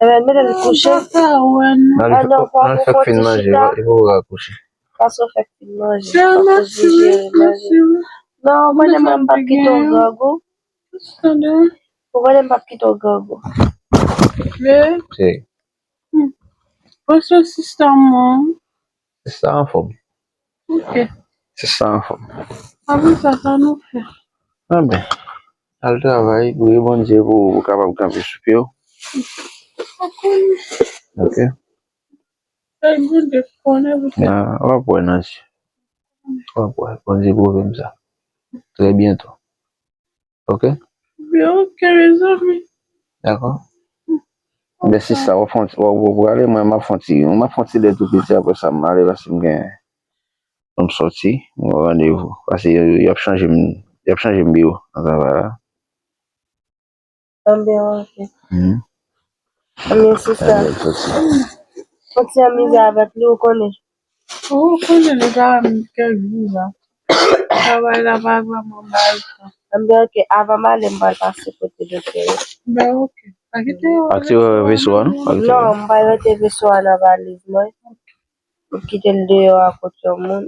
Ebyen, mete l kouche. Nan li fè, nan li fè fin manje, li pou ka kouche. Paske w fèk fin manje, paske w jere manje. Non, mwen menm, mwen m p ap kite w grangou. Ou konnen m p ap kite w grangou. Paske sista mwen. Sista anfòm. Ok. Sista anfòm. Apre sa, sa nou fè? Anben, al travay, priye Bondye pou ou kapab kanpe sou pye w. Ok. Bondye konnen pou tèt. W ap wè nan je. W ap wè. Bondye pwouve m sa. Trè byento. Ok? Byen, ok, mezanmi. Dakò. Byen, sista, w ap fè yon ti, w ap, w ap prale, mwen, m ap fè yon ti, m ap fè yon ti lè tou piti, apre sa, m ale, paske m gen, pou m sòti, m gen randevou. Paske y, y ap chanje m, y ap chanje m biwo, nan travay la. Anben, ok. Anben, sista. Fò ti anmize avèk li, ou konnen. Ou konnen li pa menm kèk jou la. Travay la pa vrèman bay tan. Anben, ok, avan m ale, m pral pase kote doktè yo. Ben, ok. Pa kite yo. Ak ti veso a, non? Non, m pral mete veso a nan valiz mwen. M kite l deyò a kot yon moun.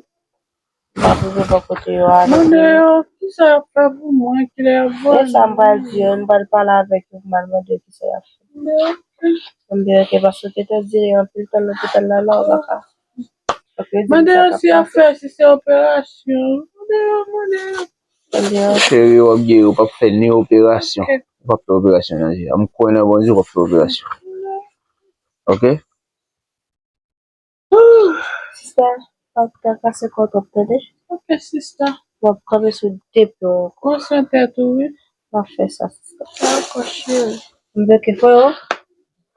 M pa pou yo bò kote yo ale. Mande yo kisa y ap fè pou mwen, kilè y ap voye m. E sa m pral di yo, m pral pale avèk yo, m pral mande yo kisa y ap fè. Mande yo ke paske te dire anpil tan lopital la, la, ou pa ka. Mande yo si y ap fè, si se operasyon. Mande yo, mande yo. Cheri, w ap geri, ou p ap fè ni operasyon. Ou p ap fè operasyon nan je a. M kwè nan Bondye, ou p ap fè operasyon. Ok? Sista, pa trakase kò w twòp, tande? Ok, sista. W ap kanpe sou de pye w ankò. Pran swen tèt ou, wi. M ap fè sa, sista. Dakò, cheri. M vle ke fò yo.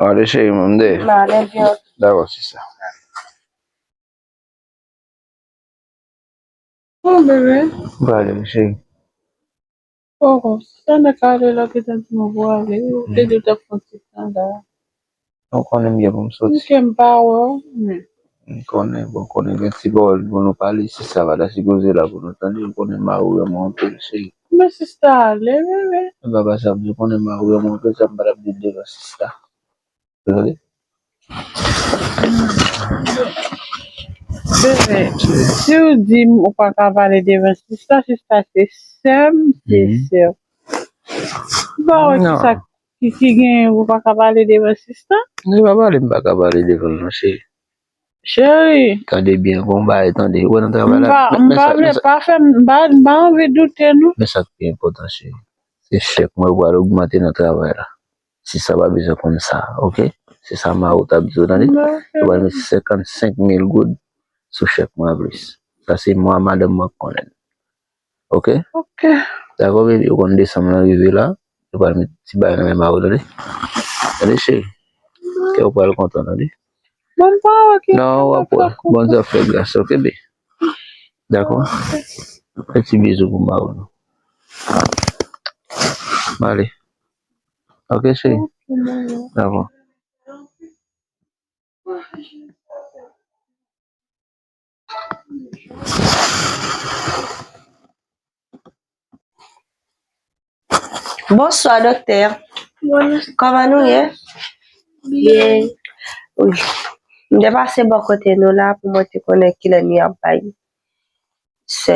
Ale, cheri, m de. M ale byen. Dakò, sista. Bon, bebe. M prale, wi, cheri. Oh, sista, n a ka ale la, gentan di mwen pou ale. Ou te di w t ap fè yon ti tan la. Ou konnen m gen pou m soti. Ok, m pa wè w, men. M konnen, bon, konnen gen ti pawòl pou nou pale, sista pa ta sipoze la pou nou tande, ou konnen mari w renmen w anpil, cheri. Men sista ale, bebe. E pa, pa sa m di, ou konnen mari w renmen w anpil, sa m pa t ap di l devan sista. Tande? Bebe, si w di m ou pa ka pale devan sista, sista se sè m, se sè w. Ou pa wè kisa ki, ki genyen ou pa ka pale devan sista? Li pa pale, m pa ka pale devan l non, cheri. Cheri. Tande byen, gon bagay, tande. Ou wè nan travay la. M pa, m pa vle, pa fè m, m pa, m pa anvi doute, non. Men sa k pi enpòtan, cheri. Se chèk mwen yo pral ogmante nan travay la. Si sa pa bezwen konn sa, oke? Se sa Maro t ap di w, tande? Yo pral met senkannsenk mil goud sou chèk mwen anplis. Sa se mwen ak madanm mwen k konnen. Oke? Oke. Dakò, baby, ou konn desanm lan rive la. Yo pral met ti bagay nan men Maro, tande? Tande, cheri? Kè w pral kontan, tande? Bon, pa oke. Non, w ap wè. Bondye ap fè gras, oke, baby? Dakò? Fè ti bizou pou Maro, non? Ale. Oke, cheri? Dakò. Bonswa, doktè. Bonswa. Kòman nou ye? Byen. Wi. M te pase bò kote nou la pou mwen te konnen kilè nou ap bay. Se.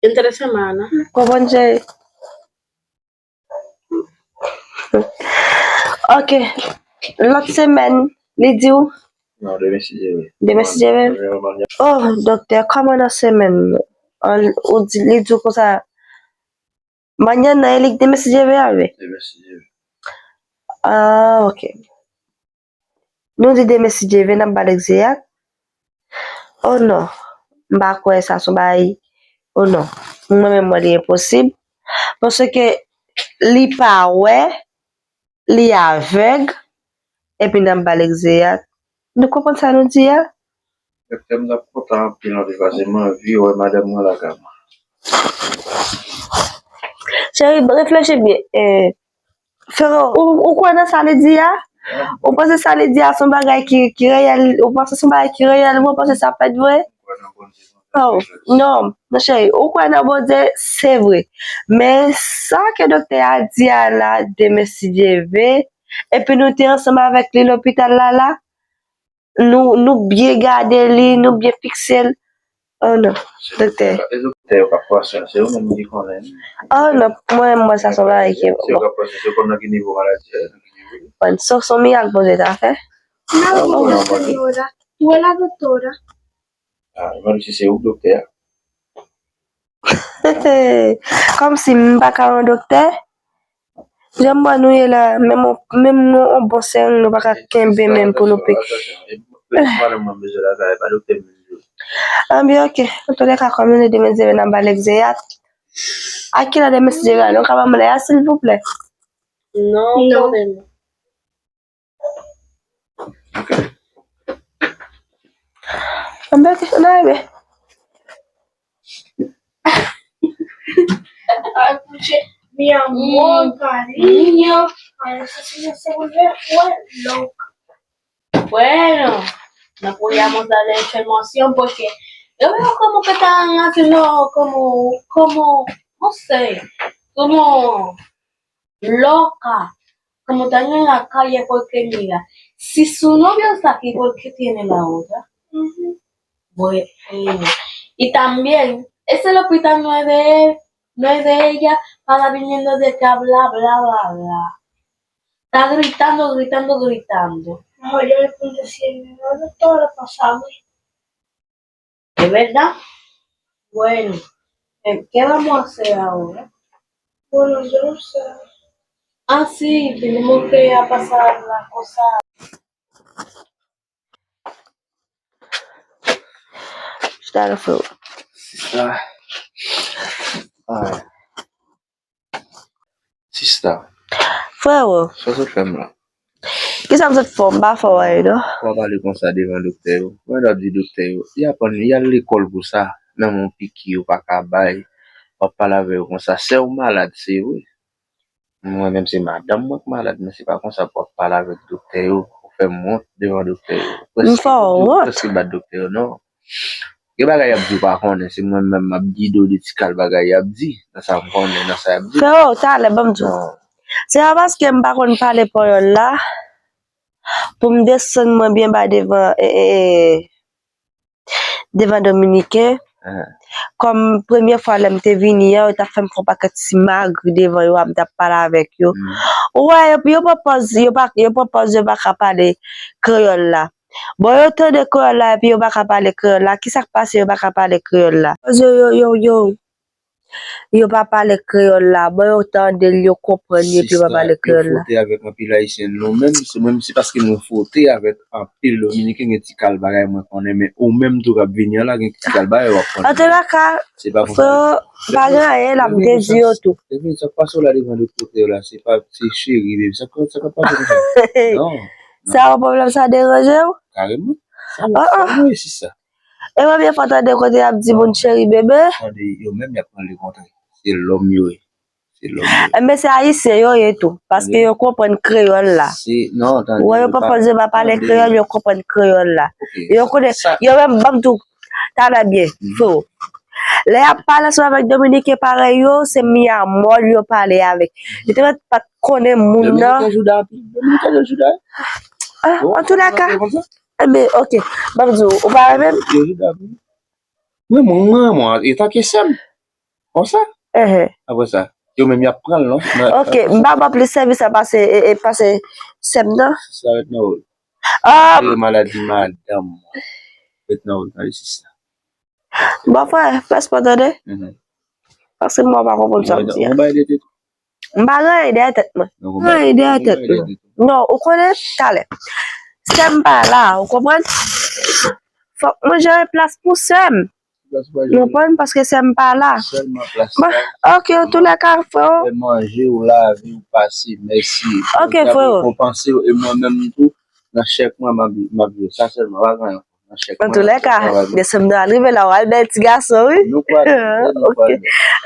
Enteresan, mana. Konprann, cheri? Ok. Lòt semèn, li di w? Non, demen si Dye vle. Demen si Dye vle? Oh, doktè, kòman nan semèn? An, ou di, li di w konsa, mannyè nan e li k demen si Dye vle a, wi? Demen si Dye vle. Ah, ok. Nou di demen si Dye vle, n ap ba l egzeyat. Oh non, m pa kwè sa se yon bagay. Oh non, mwen menm mwen li enposib. Paske li pa wè, li avèg, epi n ap ba l egzeyat. Nou konprann sa nou di a? Doktè, m t ap kontan anpil, anpil, paske m anvi wè madanm mwen lakay mwen. Cheri, reflechi byen. Eh, Fero, ou, ou kwè nan sa li di a? Ou panse sa li di a se yon bagay ki, ki reyèl? Ou panse se yon bagay ki reyèl vre? Ou panse sa fèt vre? Oh, non, non, cheri, ou kwè nan Bondye, se vre. Men sa ke doktè a di a la, demen si Dye vle, epi nou te ansanm avèk li lopital la, la, nou, nou byen gade li, nou byen fikse l. Oh non, doktè. E doktè yo k ap pran swen, se yo menm ki konnen. Oh non, mwen, mwen, sa se yon bagay ki. Se yo k ap pran swen, se yo konn nan ki nivo maladi a, nan ki nivo. Bon, se, se yon mirak Bondye ta fè. Una dottora. Tú eres la doctora. Ah, mwen di se ou k doktè a. Kòmsi m pa ka yon doktè. Jan m wè nou ye la, menm, menm yon bon sèring nou pa ka kenbe menm pou nou pik. Madanm mwen bezwen lakay, pa doktè m bezwen. Anben, ok. Antouka, kòm nou demen si Dye vle, n ap ba l egzeyat. A kilè demen si Dye vle, nou ka ban m lè a, silvouplè? Non, non. Ok. Anben, ok, n a rive. Ay, kouche. Mi amor, cariño. Ay, se, se, se, se, se, loco. Bueno, no podíamos darle información porque yo veo como que están haciendo como, como, no sé, como loca, como están en la calle porque mira, si su novio está aquí, ¿por qué tiene la otra? Bueno, y también, ese hospital no es de él, no es de ella, para viniendo de acá, bla, bla, bla, bla. Está gritando, gritando, gritando. Mejor yo le pregunté si el no lo estaba pasando. ¿Es verdad? Bueno, eh, ¿qué vamos a hacer ahora? Bueno, yo no sé. Ah, sí, tenemos que ir a pasar la cosa. Chita la, freo. Sista. Ay. Sista. Freo. Sa w sot fè m la? Kisa m sot fè w? M pa fè w anyen, non. W ap pale konsa devan doktè yo. Mwen t ap di doktè yo, y aprann, y al lekòl pou sa. Nan men w piki yo pa ka bay. W ap pale avè yo konsa. Sè w malad, se vre. Mwen menm se madanm mwen k malad, men se pa konsa pou w ap pale avèk doktè yo. Ou fè m wont devan doktè yo. M fè w wont? Prèske bat doktè yo, non. Gen bagay y ap di w pa konnen, se mwen menm m ap gide w de ti kal bagay y ap di, nan sa m konnen, nan sa y ap di. Freo, talè, ban m di w. Non. Se pa paske m pa konn pale panyòl la, pou m desann mwen byen ba devan, e, e, e, devan Dominiken, Kòm premye fwa lè m te vini an, yo t ap fè m fè yon pakèt ti magri devan yo a, m t ap pale avèk yo. Ou wè, yo, yo pran pòz, yo pa, yo pran pòz, yo pa ka pale kreyòl la. Bon, yo tande kreyòl la, epi yo pa ka pale kreyòl la. Kisa k pase yo pa ka pale kreyòl la? Yo, yo, yo, yo, yo pa pale kreyòl la. Bon, yo tande l, yo konprann li, epi yo pa pale kreyòl la. Yo fwote avèk anpil Ayisyen. Nou menm, se menm, se paske nou fwote avèk anpil Dominiken, gen ti kal bagay mwen konnen, men ou menm tou k ap vini an la, gen ti kal bagay w ap konnen. Antoulaka, freo, pa gen anyen la, m te di yo tou. Depi sa k pase w la devan lòt kote yo la, se pa, se cheri, baby. Sa k, sa k ap pase konsa? Non. Sa yon pwoblèm, sa deranje w? Kareman. Sa, sa mwen sista. E premye fwa tande kote y ap di moun cheri bebe? Tande, yo menm y ap pran li kontre. Se lòm yo ye. Se lòm yo ye. Enben, se ayisyen yo ye tou, paske yo konprann kreyòl la. Se, non, tande, ou wè, yo pa pòze pa pale kreyòl, yo konprann kreyòl la. Yo konnen, yo menm, ban m di w, tande byen, freo. Lè y ap pale ansanm avèk Dominiken parèy yo, se mi amor yo pale avèk. Yo te mèt pa t konnen moun nan. Dominiken jouda anpil. Dominiken yo jouda. Ah, antoulaka. Enben, ok. Ban m di w, ou pa renmen m? Yo jouda anpil. Mwen, mwen, mwen, mwen, e tanke sè m. Konsa. Apre sa, yo menm y ap pran l, non? Ok, m pa ban plis sèvis sa pase, e, e, pase sè m nan. Sa ret nan wòl. Ah! E maladi madanm mwen. Ret nan wòl, tande sista. Bon, frè, fè espò tande. Paske mwen pa konprann sa m di a. Ou bay de tèt. M pa gen anyen dèyè tèt mwen. Anyen dèyè tèt mwen. Non, ou konnen, talè. Sè m pa la, ou konprann? Fòk mwen jere plas pou sè m. Ou konprann? Paske sè m pa la. Sèlman plas la. Ok, antoulèka, freo. Fè manje w, lave w, pase, mèsi. Ok, freo. Rekonpanse w, e mwen menm tou, nan chèk mwen, m ap, m ap viv. Sa sèlman, pa gen anyen. Antoulèka, desanm nan al rive la, w al bèl ti gason, wi. Nou pral, nou pral.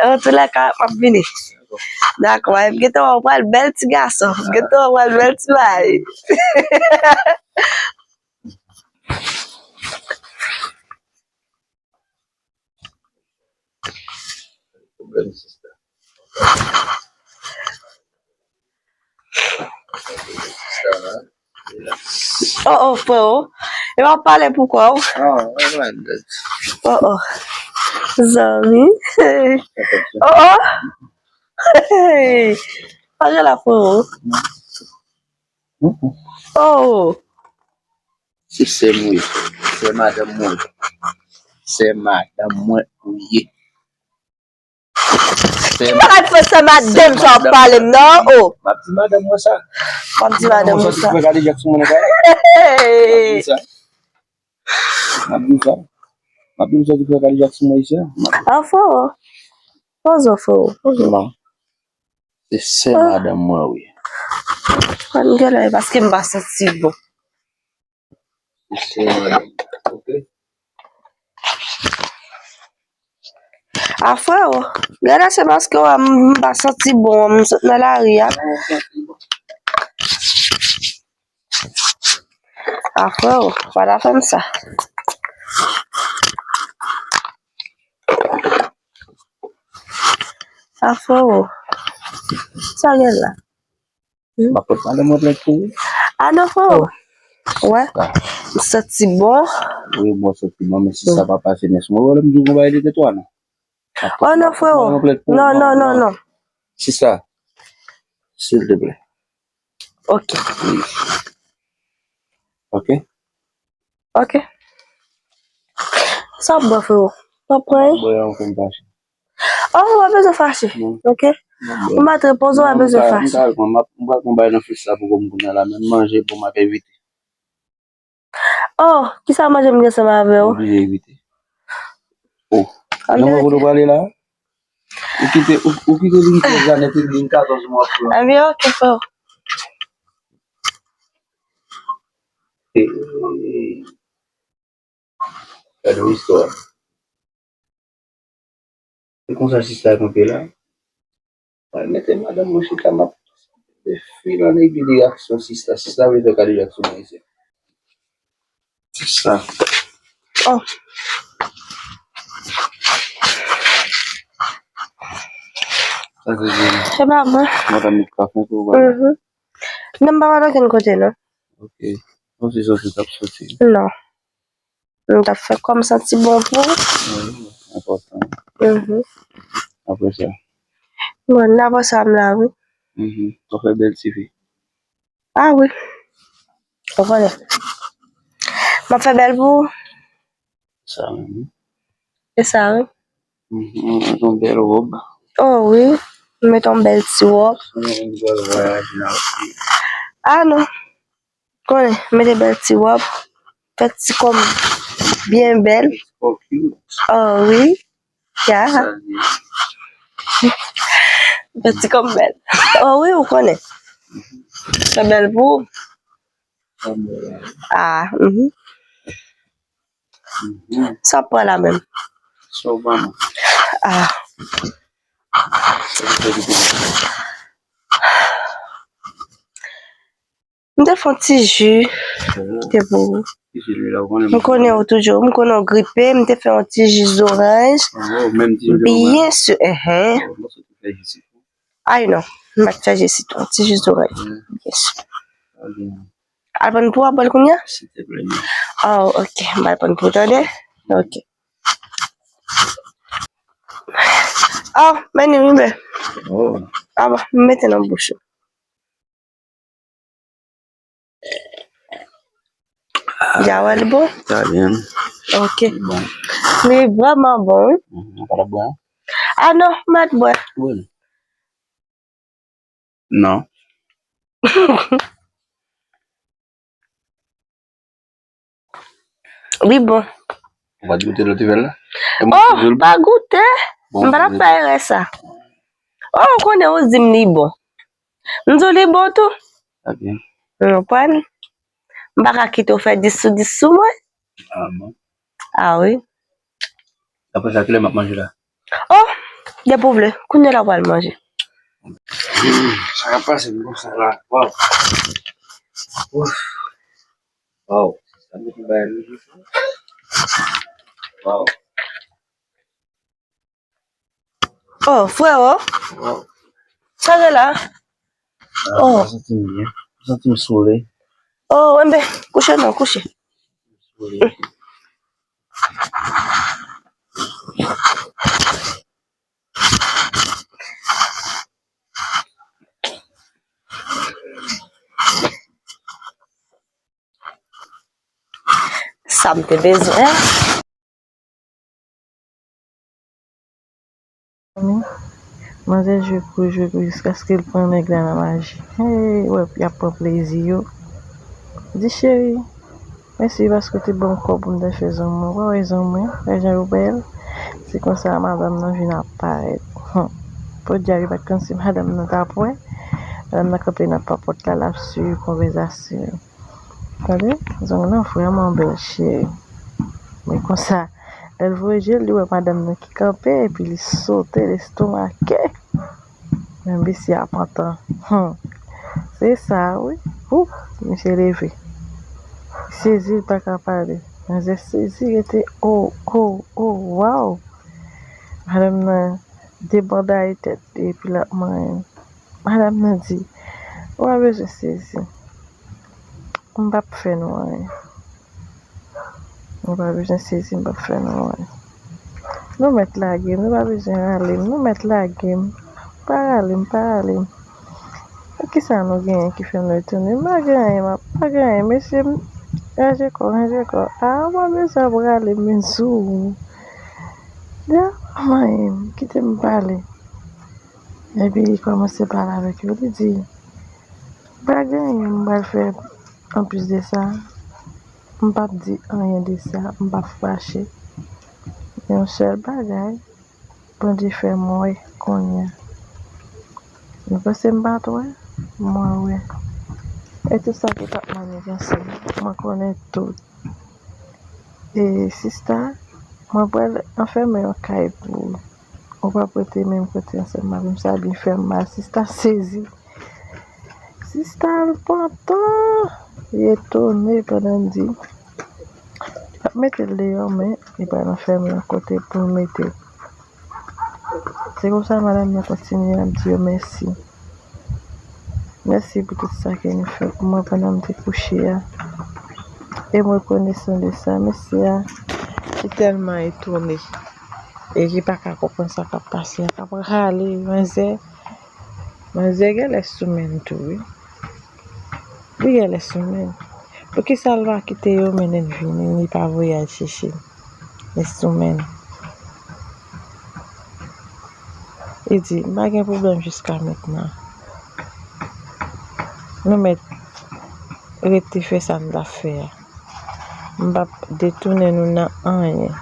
Antoulèka, m ap vini. Dakò, m gentan wè w pral bèl ti gason. M gentan wè w pral bèl ti mari. Pwoblèm sista. Sista la. Oh, oh, freo. E w ap pale pou kò w. Oh, oh. Zanmi. Oh, oh. Hey. Pa gen la, freo. Oh. Se sè m wi. Sè madanm mwen. Sè madanm mwen ou ye. Ki bagay fè sè madanm sa w ap pale m nan, oh? M ap di madanm mwen sa. M ap di madanm mwen sa. M ap di sa. M ap di sa. M ap di sa. M ap di sa ki fè kadejak sou mwen isi a. Ah, freo. Poze w, freo. Poze w. Non. Se sè madanm mwen, wi. Ann gen lè, paske m pa santi bon. Se sè madanm, ok? Ah, freo, gade se paske w wè m pa santi bon, m sot nan lari a. Ah, freo, pa ta fè m sa. Ah, freo, sa gen la? M ap pot madanm mwen plent pou ou. Ah non, freo. Wè, m santi bon. Wi, mwen santi bon, men si sa pa pase, men si mwen wè lè m di w gon bagay de tèt ou a, non. Oh non, freo. Non, non, non, non. Sista, silteplè. Ok. Wi. Ok? Ok. Sa w ap bwè, freo? W ap pran, wi? Bwè yon konn fache. Oh, w pa bezwen fache. Ok? Ou mèt repoze, w pa bezwen fache. M pral pran, m pral pran bagay nan fris la pou kò m kounye a la, menm manje pou m ap evite. Oh, kisa manje m gen ansanm avè w? Oblije evite. Oh. Jan mwen kote w prale la? Ou kite, ou, ou kite liy trèz la nèt, liy katòz mwen ap pran. Ebyen, ok, freo. Gade yon istwa. Se konsa sista kanpe la. Mwen mete madanm mwen chita, m ap fil an epi de aksyon sista. Sista vle fè kadejak sou mwen isi. Sista. Oh. Sa se di. Se pa mwen. Madanm li ka fè pou ou. Mhm. Non, m pa pral okenn kote, non. Ok. Bon, se soti t ap soti. Non. M t ap fè kò m santi bon pou ou. Wi, wi. Enpòtan. Mhm. Apre sa. Bon, n ap ansanm la, wi. Mhm. Ou fè bèl ti fi. Ah wi. Ou konnen. M ap fè bèl pou ou. Sa menm. E sa, wi. Mhm, yon bèl wòb. Oh wi. M met yon bèl ti wòb. Yon bèl vwayaje nan. Ah non. Konnen, mete bèl ti wòb, fè ti kò m byen bèl. Oh, cute. Oh wi. Ya. Sa di. Fè ti kò m bèl. Oh wi, ou konnen. Fè bèl pou ou. Ah, mhm. Mhm. Sa w pran la menm? Sa w ban mwen? Ah. M te fè yon ti ji. Mhm. Te pou ou. Ti ji la, ou konnen. M konnen ou toujou. M konnen ou gripe. M te fè yon ti ji zoranj. Oh, menm ti ji zoranj. Byen si. Enhen. Oh, mwen sot fè ji sitwon. Ay non. M pa t fè ji sitwon. Ti ji zoranj. Mhm. Byen si. Sa byen. Al pran pou w ap bwè l kounye a? Silteplè, non. Oh, ok. M al pran pou w, tande? Ok. Oh, men ni rive. Oh. Ah bon, m mete nan bouch ou. Ah, ja wè li bon? Sa byen. Ok. Li bon. Li vrèman bon, wi. Mhm, pa bon? Ah non, m mèt bwè. Wi. Non. Li bon. Ou pa t goute lòt vè la? Oh, pa goute. Bon, m pa t ap fè erè sa. Oh, ou konnen ou di m li bon. M di w li bon tou. Ok. Ou konprann? M pa ka kite w fè dis sou dis sou mwen. Ah bon? Ah wi. Apre sa, kilè m ap manje la? Oh, depi w vle. Kounye a la w pral manje. Sa k ap pase m konsa la? Waw. Ouf. Waw. Sa mete bagay nou. Waw. Oh, freo. Waw. Sa gen la? Ah, oh. Mwen santi m byen. Mwen santi m sole. Oh, enben, kouche non, kouche. Sole. Sa m te bezwen. Manzè jwe kou, jwe kou jiskaske l pran nèg la nan maji. Hey, wè, y ap pran plezi yo. Di, cheri, mèsi paske w te ban m kòb pou m te fè zong mwen. Ou pa wè zong mwen? Wè jan yo bèl? Se konsa madanm nan vin ap parèt. Hum. Podyab, li pa t konn si madanm nan t ap wè. Madanm nan kanpe nan pòt la, l ap swiv konvèsasyon yo. Tande, zong nan vrèman bèl, cheri. Men konsa, lè l voye je l, li wè madanm nan ki kanpe, epi li sote, l estomake. Men mesye a pantan. Hum. Se sa, wi. Ou, misye leve. Li sezi, li pa ka pale. Manzè sezi, rete, oh, oh, oh, waw. Madanm nan debandaye tèt li, epi l ap manyen. Madanm nan di, ou pa bezwen sezi. M p ap fè nou anyen. Nou pa bezwen sezi, m p ap fè nou anyen. Nou mèt lage m, nou pa bezwen rale m, nou mèt lage m. Pa rale m, pa rale m. Kisa nou genyen ki fè nou etone? M pa gen anyen, m pa gen anyen, mesye, m ranje kò, ranje kò. A, w pa bezwen ap rale m vin sou ou. Ya, manyen m, kite m pale. Epi li kòmanse pale avèk yo, li di, pa gen anyen m pral fè anplis de sa, m p ap di anyen de sa, m p ap fache. Yon sèl bagay, Bondye fè m wè kounye a. Nou panse m pa t wè? Mwen wè. E tout sa ki t ap maniganse m, mwen konnen tout. E sista, mwen pral anfèmen yon kay pou ou. Ou p ap rete menm kote ansanm avè m, sa byen fè m mal. Sista sezi. Sista al pantan. Li etone pandan l di, l ap mete l deyò, men li pral anfèmen yon kote pou l mete l. Se konsa madanm nan kontinye ap di yo mèsi. Mèsi pou tout sa ke nou fè pou mwen pandan m te kouche a. E m rekonesan de sa. Mesye a te tèlman etone. e ki pa ka konprann sa k ap pase a, k ap rale manzè. Manzè genlè sou menn tou, wi. Li genlè sou menn. Poukisa l pa kite yo mennen l vini, li pa voye al chèche l? Li sou menn. Li di, "M pa gen pwoblèm jiska mentnan. Nou mèt rete fè sa n t ap fè a. M p ap detounen nou nan anyen.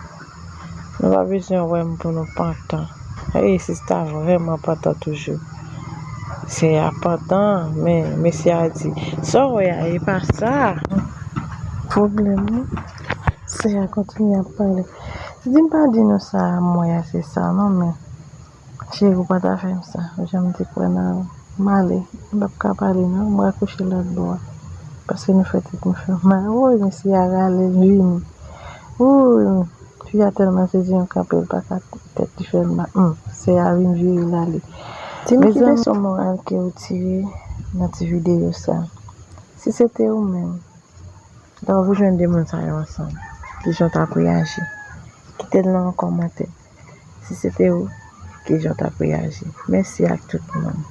Nou pa bezwen wè m pou nou pantan." Ey, sista vrèman pantan toujou. Sè a pantan, men mesye a di, "Sa w wè a, e pa sa." Pwoblèm, wi. Sè a kontinye ap pale. Di m pa di nou sa, m wè a, se sa, non, men cheri, ou pa ta fè m sa. Ou janm te kwè nan ou. M ale, m p ap ka pale, non. M rakouche lòt bò a. Paske nou fè tèt nou fè mal. Woy, mesye a rale l vini. Woy, fi a tèlman sezi, yon kanpe, l pa ka, tèt li fè l mal. Hum, sè a vin vire l ale. Di m ki leson moral ke ou tire nan ti videyo sa. Si se te ou menm, lè w jwenn de moun sa yo ansanm, kijan w t ap reyaji? Kite l nan yon kòmantè. Si se te ou, kijan w t ap reyaji? Mèsi ak tout moun.